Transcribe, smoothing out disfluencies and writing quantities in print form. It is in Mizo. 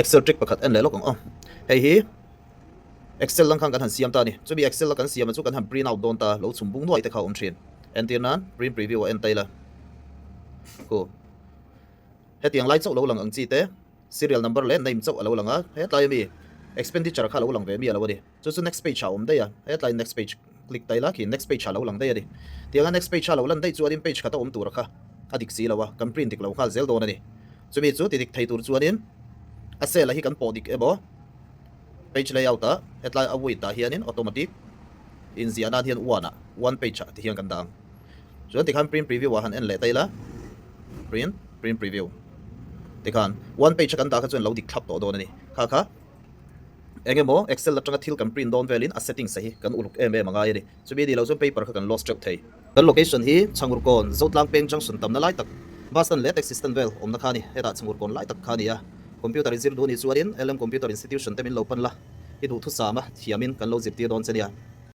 Excel trick pakhat en leh lawk ang aw. Hei hi Excel lang khan kan han siam ta a ni. Chumi Excel a kan siam a chu kan han print out dawn ta, lo chhum bung nuai te kha a awm thin. Entir nan print preview a en ta ila. Khu. Hetiang lai chauh lo lang ang chi te, serial number leh name chauh a lo lang a, hetlai ami expenditure kha a lo lang ve mi a lo a ni. Chu chu next page ah a awm daih a, hetlai next page click ta ila khi next page ah a lo lang daih a ni. Tianga next page a lo lan daih chuanin page khat a awm tur a kha a dik si lo a, kan print dik lo nghal zel dawn a ni. Chumi chu ti dik thei tur chuanin a cell a hi kan pawh dik emaw page layout ah hetlai a width ah hianin automatic inziah nan hian one ah one page ah ti hian kan dah ang. Chuan tikhan print preview ah han en leh ta ila print print preview tikhan one page a kan dah kha chuan lo dik thlap tawh dawn a ni. Kha kha eng emaw excel atanga thil kan print dawn velin a settings a hi kan uluk em em a ngai a ni. Chumi ni lo chuan paper kha kan lost teuh thei. Kan location hi Chhangurkawn, Zotlang Peng Junction tamna lai tak, bus stand leh taxi stand vel awmna kha a ni. Hetah Chhangurkawn lai tak kha a ni a. Computer i zir duh a nih chuanin LM Computer Institution te min lo pan la, i duhthusam a thiamin kan lo zirtir dawn che nia.